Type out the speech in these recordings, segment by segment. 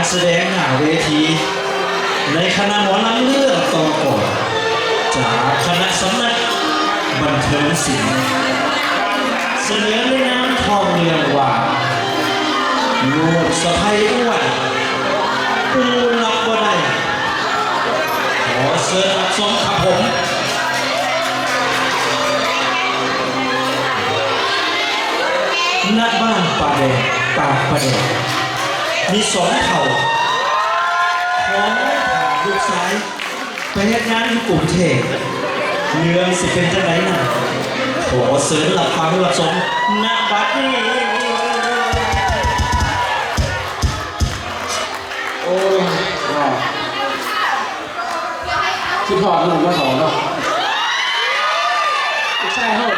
ສະແດງໜ້າເວທີ ໃນຄະນະໝໍລຳເລື່ອງຕໍ່ກ່ອນ ຈາກຄະນະສຳນັກບັນເທີງສິນ ສະເໜີໃນນາມທ້ອງເລື່ອງວ່າ ລູກສະໃພ້ອ້ວນ ປູ່ຮັບບໍ່ໄດ້. ຂໍເຊີນຮັບຊົມຄັບຜົມ. ນະບ້ານປ່າແດດ ປາກປ່າແດດ ມີສອງເຖົ້າ ຂໍພາລູກຊາຍໄປເຮັດງານຢູ່ກຸງເທບ. ເລື່ອງຊິເປັນຈັ່ງໃດນັ້ນ ຂໍເຊີນຮັບຟັງຮັບຊົມນະບັດນີ້. ໂອ້ຍ ຄິດຮອດລູກມາເຖົ້າເນາະ ລູກຊາຍເຮົາ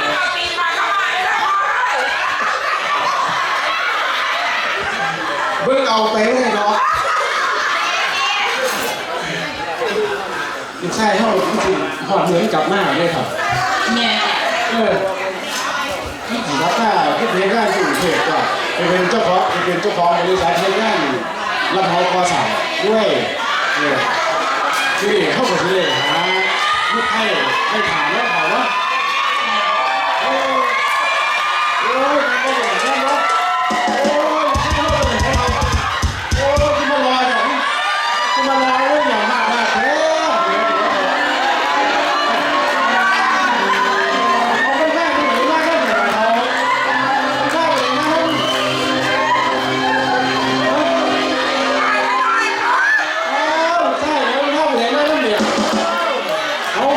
ເບິ່ງເອົາໄປເລີຍເນາະ ລູກຊາຍເຮົາ ມັນຊິຮອດມື້ມັນກັບມາເດ້ຄັບ ແມ່ນ ເອີ. ລັດນາຄືເຮັດງານຢູ່ກຸງເທບກໍ ໄປເປັນເຈົ້າຂອງ ໄປເປັນເຈົ້າຂອງບໍລິສັດເຮັດງານຮັບເໝົາກໍ່ສ້າງດ້ວຍ. ເອີ ທີນີ້ເຮົາກໍຊິໄດ້ຫາຢູ່ໄທໄດ້ຖ້າເນາະ ເຖົ້າເນາະ. ໂອ້ຍ ໂອ້ຍ ແມ່ນບໍ່ ແມ່ນບໍ່ ໂອ້ຍ ໃຊ່ເຮົາເປັນເຖົ້າ. ໂອ້ຍ ຄືມາລອແທ້ ຄືມາລອ ໂອ້ຍ ຫຍັງມາກມາກແທ້. ເອົາໄປແມ່ນ ມານຳເດ ເອົາ ມາເດ ມານຳ ເອົາ ໃຊ່ ເອົາ ມາເດ ມານຳເດ ເອົາ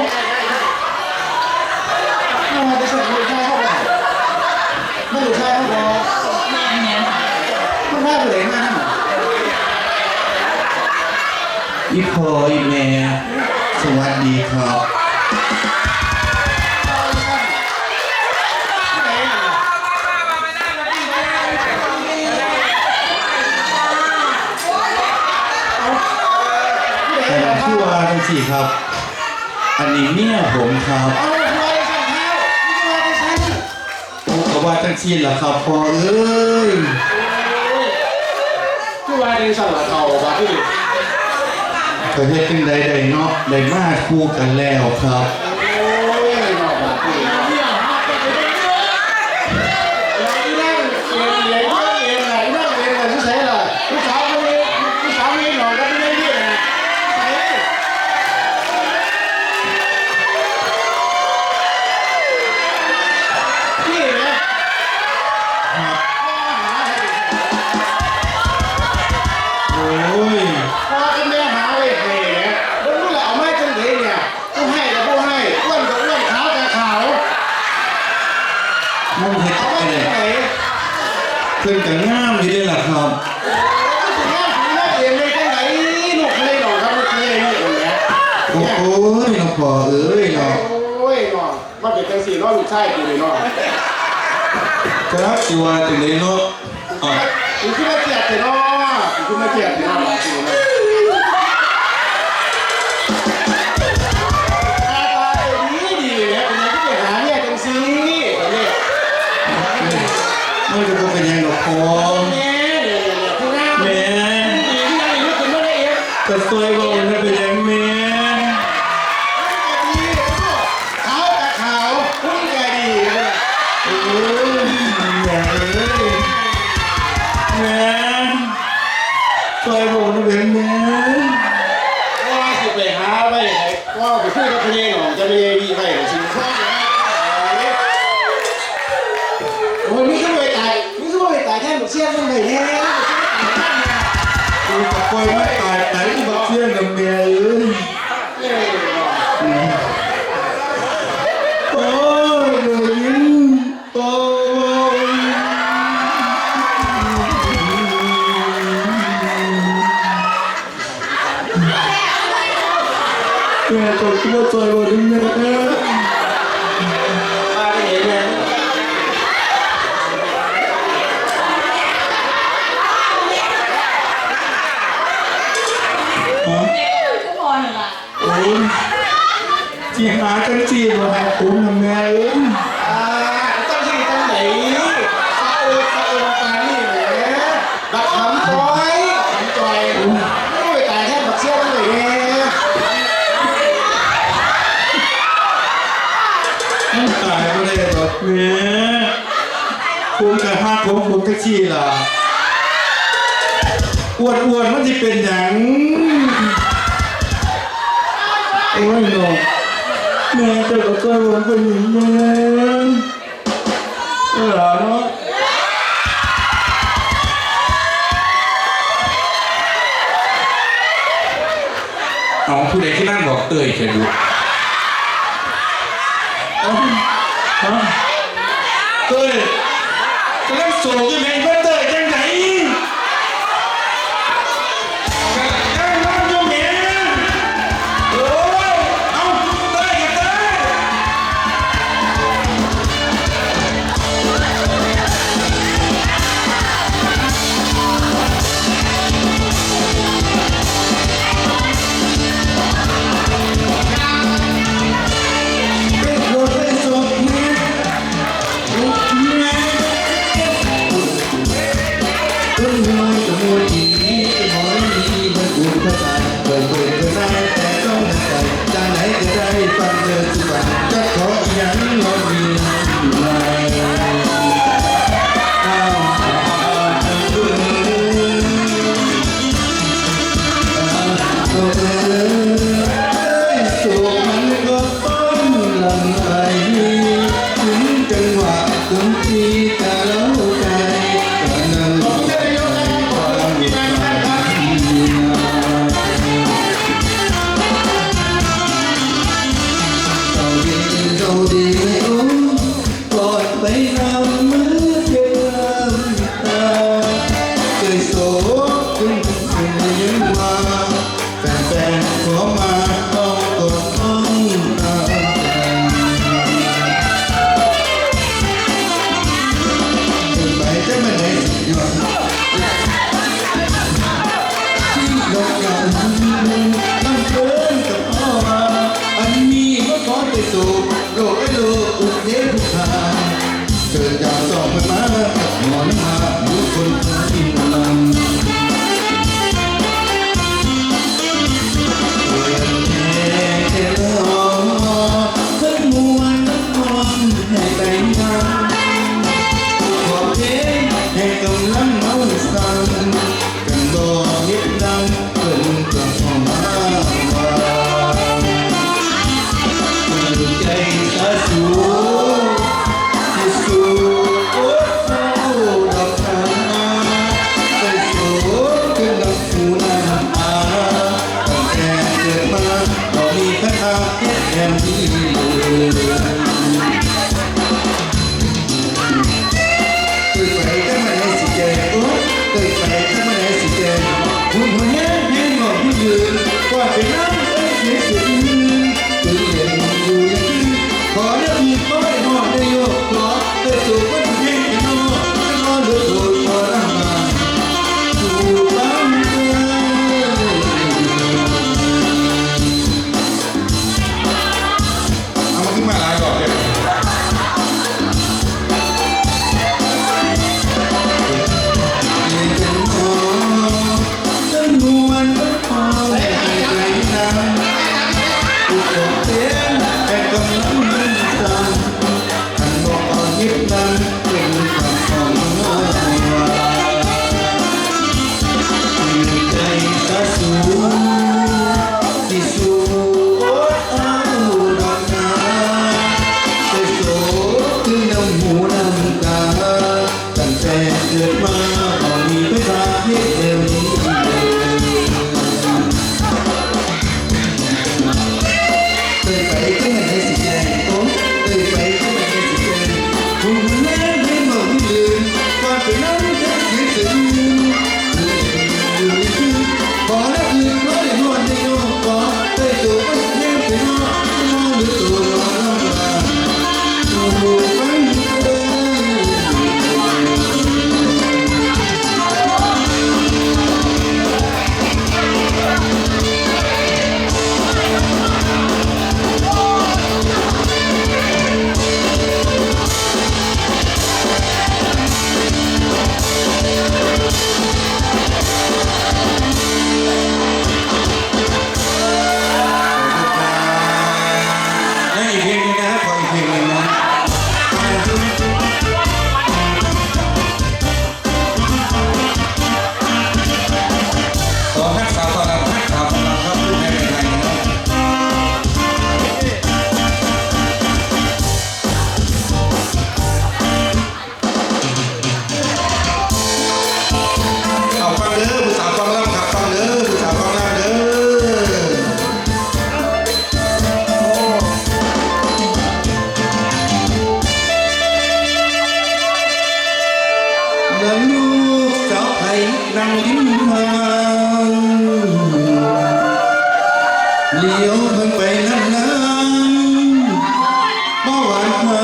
ມາເດ ໃສ່ ໃສ່ເຮົາໄປ ມັນຢູ່ໃສບໍ່? ແມ່ນ ແມ່ນ ມັນພາຜູ້ໃດມານຳ? ອີ່ພໍ່ອີ່ແມ່ ສະຫວັດດີຄັບ. ອັນຄືວ່າຈັ່ງຊີ້ຄັບ ອັນນີ້ເມຍຜົມຄັບ. ເອົາ ຄືວ່າຈັ່ງຊັ້ນເທົາ ຄືວ່າຈັ່ງຊັ້ນ? ໂອ້ ກໍວ່າຈັ່ງຊີ້ລະຄັບພໍ່ເອີຍ. ໂອ້ຍ ຄືວ່າຈັ່ງຊັ້ນລະເຖົ້າ ບາດນີ້ ກໍເຮັດຈັ່ງໃດໄດ້ເນາະ ໄດ້ມາຄູ່ກັນແລ້ວຄັບ. ໂອ້ຍ ເນາະ ບາດນີ້ ອີນາງເອັນ ອີນາງເອັນ ອີນາງເອັນຢູ່ໃສລະ? ລູກສາວຄົນນີ້ ລູກສາວມີນ້ອງກັບແມ່ນີ້ ໃສ? ນີ້ແຫຼະ ໂອ້ຍ ພໍ່ກັບແມ່ຫາໄວ້ໃຫ້ແຫຼະ ບໍ່ຮູ້ລະເອົາມາຈັ່ງໃດເນຍ? ຜູ້ໃຫ້ກໍຜູ້ໃຫ້ ອ້ວນກໍອ້ວນ ຂາວກໍຂາວ ມັນເຮັດ ເອົາມາຈັ່ງໃດ? ເພິ່ນກໍງາມຢູ່ເດ້ລະຄັບ. ໂອ້ຍ ຊິງາມ ຊິງາມເອງໄດ້ຈັ່ງໃດ? ລູກເຂົາເລີຍເນາະ ເຂົາເລີຍມີເອງແຫຼະ. ໂອ້ຍ ເນາະພໍ່ເອີຍເນາະ. ໂອ້ຍ ເນາະ ມາເປັນຈັ່ງຊີ້ເນາະ ລູກຊາຍກູນີ້ເນາະ. ຈັກຊິວ່າຈັ່ງໃດເນາະ. ເອົ້າ ກູຄືມາກຽດແທ້ເນາະ ກູຄືມາກຽດແທ້ເນາະ ບາດນີ້ເນາະ. ໜ້າຕາເຈົ້າດີດີແຫຼະ ເປັນຫຍັງຄືໄປຫາເມຍຈັ່ງຊີ້? ມັນກໍບໍ່ເປັນຫຍັງດອກພໍ່. ແມ່ ແມ່ ຜູ້ງາມ ແມ່ ດີຄືຫຍັງ ລຸກຂຶ້ນມາໄດ້ເອງ ກໍຊ່ອຍເວົ້ານະ ເປັນຫຍັງແມ່? ຂາວກະຂາວ ຫຸ່ນກະດີ. ໂອ້ຍ ແມ່ເອີຍ ແມ່ ຊ່ອຍບອກໜ່ອຍແມ່. ວ່າຊິໄປຫາໄວ້ໃຫ້ ວ່າໄປຄຸຍກັບພໍ່ໃຫຍ່ໜອງ ຈະໄປເລີຍໄວ້ຊິ. ໂອ້ຍ ມຶງຄືບໍ່ໄປຕາຍ ມຶງຄືບໍ່ໄປຕາຍແທນບັກຊຽງມັນໄວ້ແດ່? ກູກໍປ່ອຍມັນຕາຍໄປ ບັກຊຽງນະແມ່ເອີຍ. ໂອ້ຍ ໂອ້ຍ ໂອ້ຍ ແມ່ ເຈົ້າຄືບໍ່ຊ່ອຍບໍ່ດຶງແມ່? ຮະ? ໂອ້ຍ ຊິຫາຈັ່ງຊີ້ບໍ່ໃຫ້ກຸນນະແມ່ເອີຍ. ອ່າ ຈັ່ງຊີ້ຈັ່ງໃດ? ສະເອິດສະເອິນປານນີ້ແຫຼະ ບັກຫຳຈ່ອຍ ບັກຫຳຈ່ອຍ. ຕາຍບໍ່ໄດ້ດອກແມ່. ຜົມກະຮັກຂອງຜົມຈັກຊີ້ລະ. ອ້ວນໆ ມັນຊິເປັນຫຍັງ? ໂອ້ຍເນາະ ແມ່ເຈົ້າກະຊ່ອຍເບິ່ງເພິ່ນແດ່ ຫຼາເນາະ. ເອົາ ຜູ້ໃດຄືນັ່ງບອກເຕີຍແທ້ບຸ? ເອົ້າ ຮະ ເຕີຍ ກຳລັງໂສກຢູ່ແມ່ ມາເຕີຍຈັ່ງໃດ? ກຳລັງນອນຢູ່ແມ່. ໂອ້ຍ ເອົ້າ ເຕີຍກະເຕີຍ.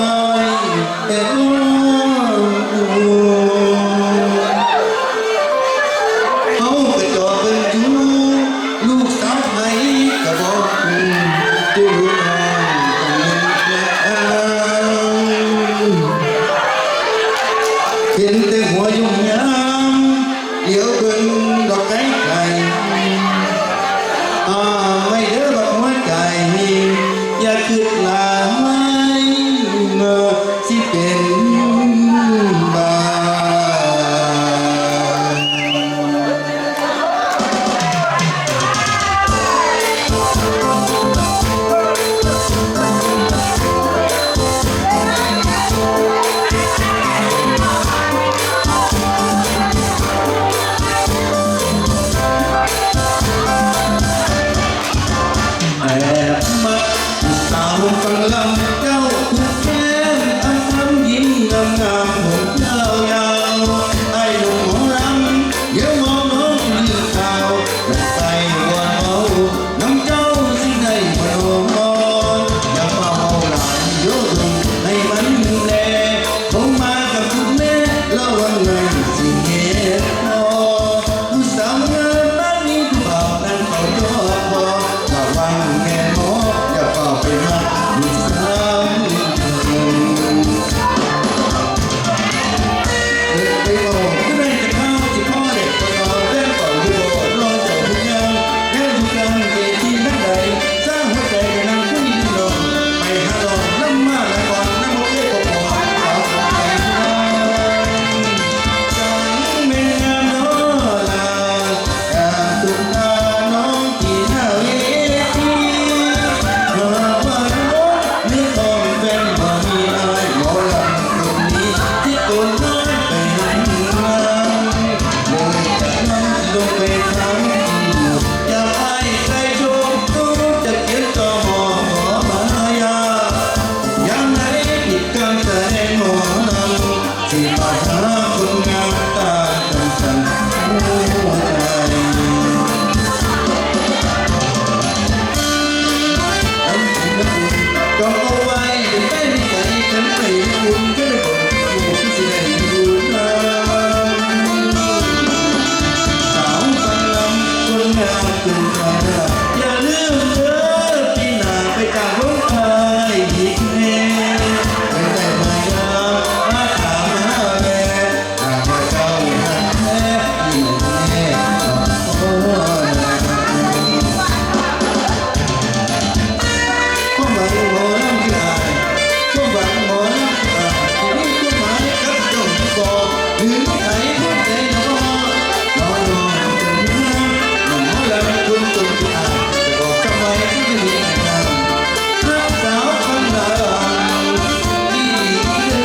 ເຮົາກະຈອບເບິ່ງຢູ່ ລູກສາວໃຜກະບອກ ຢູ່ນ້ອງກະເຫັນແຕ່ຫົວຍົມຍາມ ຫຼຽວເບິ່ງດອກໄກໄກ ອ້າ ໄວ້ເດີບັກຫົວໃຈ ຢ່າຄິດຫຼາຍ ຊິເປັນບ້າ. ແອບມັກຜູ້ສາວຟັງລຳເຈົ້າ ຜູ້ແກ້ມອຳຄຳຍິ້ມງາມໆ ຜົມຍາວໆ ອ້າຍໜຸ່ມໝໍລຳ ດຽວມອງນ້ອງຫຼືຂ່າວ ຢາກໄປວອນເວົ້າ ນຳເຈົ້າຊິໄດ້ບໍ່ນ້ອ ຢ່າຟ້າວເວົ້າຫຼາຍ ໂຍເບິ່ງໃຫ້ມັນແນ່ ເຂົ້າມາກັບຄຸນແນ່ ລະວັງໄວ້ຊິເຮັດພໍ ຜູ້ສາວງາມມາມີຜູ້ບ່າວນັ້ນເຝົ້າຈອດພໍ ລະວັງແນ່ໝໍ ຢ່າຟ້າວໄປມັກຜູ້ສາວ ໄປເວົ້າຄືໃນຈະຂ່າວ ຊິພໍເດັກບໍ່ເອົາແບງເປົ່າຢູ່ບໍ່ ລອງເຈົ້າຜູ້ງາມ ແນວຢູ່ກາງເວທີນັ້ນໃດ ຊາຫົວໃຈໄປນັ່ງຄຸຍນຳນ້ອງ ໄປຫານ້ອງນຳມານະຄອນນຳບໍ່ເຄີຍພົບພໍ ສາວຂອງໃຈນາງ ຈັ່ງແມ່ນງາມນໍລາ ການສຸດຕານ້ອງທີ່ໜ້າເວທີ ຫາກວ່ານ້ອງ ໃນອ້ອມແຟນບໍ່ມີອ້າຍ ໝໍລຳຄົນນີ້ ທີ່ຕົນຮ້າຍໄປຫັນງາມ ເລີຍຈະນຳລົງໄປທາງທີ່ຢູ່ ຢາກອ້າຍໄກ່ໂຈມ ຕ້ອງຈະຂຽນຕໍ່ໝໍຂໍມາຢາມ ຍາມໃດປິດການສະແດງໝໍລຳ ຊິມາຫາຄົນງາມຕາມຈັນສັນຫົວໃຈ ອັນເປັນບຸນ ຈອງເອົາໄວ້ເປັນແປ້ນໃນໃຈ ຄັນໃຜໄດ້ບຸນກໍໄດ້ຜົນ ຜູ້ຄືຊິໄດ້ຢູ່ນຳ ສາວຟັງລຳຄົນງາມ ຢ່າລືມເດີ ປີໜ້າໄປກາບລົງອ້າຍອີກແນ່ ໄປໄດ້ມາຢາມ ມາຖາມມາແລ ຫາກວ່າເຈົ້າຮັກແທ້ອີ່ແນ່ ຄວາມຫວັງໝໍລຳຄືອ້າຍ ຄວາມຫວັງໝໍລຳຄືອ້າຍ ທີ່ມີຄວາມໝາຍກັບເຈົ້າຄືບອກ ຫຼືມີໃຜຮູ້ໃຈນະບໍ່ ນ້ອງໆ ເປັນຫຍັງ ໜຸ່ມໝໍລຳຄົນຕົນຄືອ້າຍ ຈະບອກຈຳໄວ້ຄືດີອ້າຍນາງ ຮັກສາວພັນລາວອີ່ຫຼີເດີ.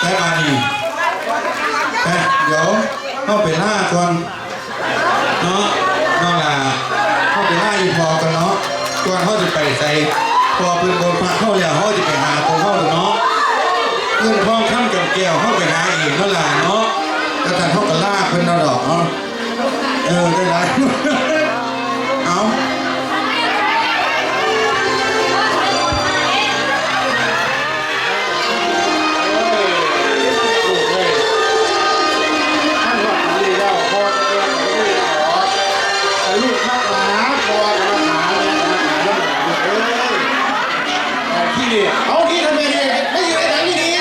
ໄປບາດນີ້ ໄປ ດຽວເຮົາໄປລາກ່ອນເນາະ ນ້ອງຫຼ້າ ເຮົາໄປລາອີ່ພໍ່ກ່ອນເນາະ ກ່ອນເຮົາຊິໄປໃສ ເພາະວ່າເພິ່ນບົດພະເຮົາແລ້ວ ເຮົາຊິໄປຫາຂອງເຮົາແລ້ວເນາະ ເງິນທອງຄຳກັບແກ້ວ ເຮົາໄປຫາເອງເນາະຫຼ້າເນາະ ກະຊັ້ນເຮົາກະລາເພິ່ນເນາະດອກເນາະ. ເອີ ໄດ້ຫຼາຍ ເອົາ ລູກເອີຍ ມັນຮອດປີນີ້ແລ້ວ ພໍ່ແຕ່ແຕ່ກໍບໍ່ມີແລ້ວ ໃຫ້ລູກມາຫາພໍ່ ກໍມາຫາແມ່ ກໍມາຫານຳຫຼານ ລູກເອີຍ. ເອົາ ທີ່ນີ້ ເອົາ ທີ່ທຳໄມນີ້ ມາຢູ່ໃນຫຼັງນີ້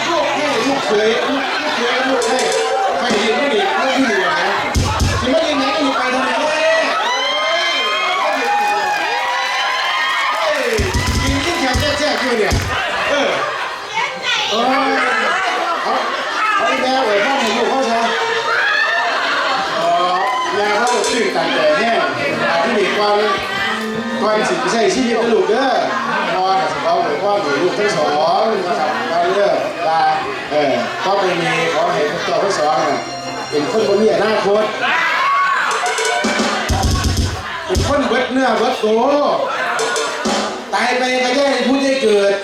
ລູກໃຫ້ ລູກເຂີຍ ລູກເຂີຍ ລູກໃຫ້ ໃຫ້ເຫັນຢູ່ນີ້ ລູກຢູ່ນີ້ ຊິມາຢູ່ໃນນີ້ ໄປທາງໃດ ເອີຍ ກິນກິນແຂ້ວແຊບໆ ຢູ່ນີ້ ເອີ. ເອີ ເອົາ ເອົາອີ່ແມ່ອວຍພອນໃຫ້ລູກເຮົາຊະ ເອີ ແມ່ເຮົາຊື່ນຕັນໃຈແຮງ ອາ ທີ່ນີ້ກ່ອນ ກ່ອນຊິໄປໃຊ້ຊີວິດນະລູກເດີ ພໍ່ກະຊິຂໍອວຍພອນໃຫ້ລູກທັງສອງ ກ່ອນເດີ. ເອີ ຕໍ່ໄປນີ້ຂໍໃຫ້ພວກເຈົ້າທັງສອງນະ ເປັນຄົນບໍ່ມີອະນາຄົດ ເປັນຄົນເບິດເນື້ອເບິດໂຕ ຕາຍໄປກໍຢ່າໄດ້ຜຸດໄດ້ເກີດ.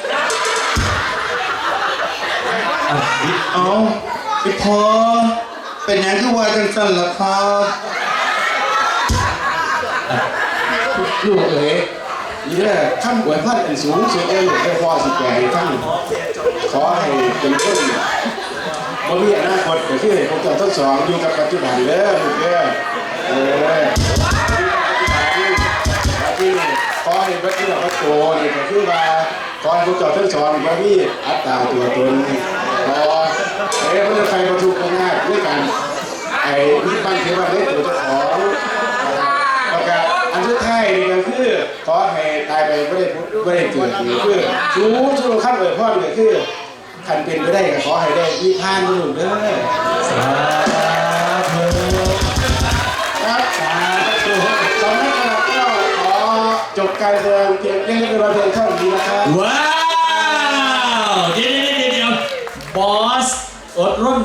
ເອົ້າ ອີ່ພໍ່ ເປັນຫຍັງຄືວ່າຈັ່ງຊັ້ນລະຄັບ? ລູກເອີຍ ນີ້ເດີ ຄຳອວຍພອນອັນສູງສຸດເດີລູກ ແຕ່ພໍ່ຊິແປໃຫ້ຟັງ. ຂໍໃຫ້ເປັນຄົນບໍ່ມີອະນາຄົດ ກໍຄືໃຫ້ພວກເຈົ້າທັງສອງຢູ່ກັບປັດຈຸບັນເດີລູກເດີ. ເອີ ບັດນີ້ ຂໍໃຫ້ບັດນີ້ລະ ບັດໂຕນີ້ກໍຄືວ່າ ຂໍໃຫ້ພວກເຈົ້າທັງສອງບໍ່ມີອັດຕາຕົວຕົນ ເພາະວ່າ ເອີ ມັນຈະໄປບໍ່ທຸກບໍ່ຍາກໃນການໄອ້ຍຶດໝັ້ນຖືໝັ້ນໃນຕົວເຈົ້າຂອງ. ແລ້ວກະອັນສຸດທ້າຍນີ້ກໍຄື ຂໍໃຫ້ຕາຍໄປບໍ່ໄດ້ຜຸດບໍ່ໄດ້ເກີດ ນີ້ຄືສູງສຸດຂອງຄຳອວຍພອນກໍຄື ຄັນເປັນໄປໄດ້ກໍຂໍໃຫ້ໄດ້ນິບພານເດີລູກເດີ. ສາທຸ ຄັບ ສາທຸ. ສຳລັບຂະໜະກໍຂໍຈົບການສະແດງພຽງເລັກໆນ້ອຍໆພຽງເທົ່ານີ້ນະຄັບ. ວ້າ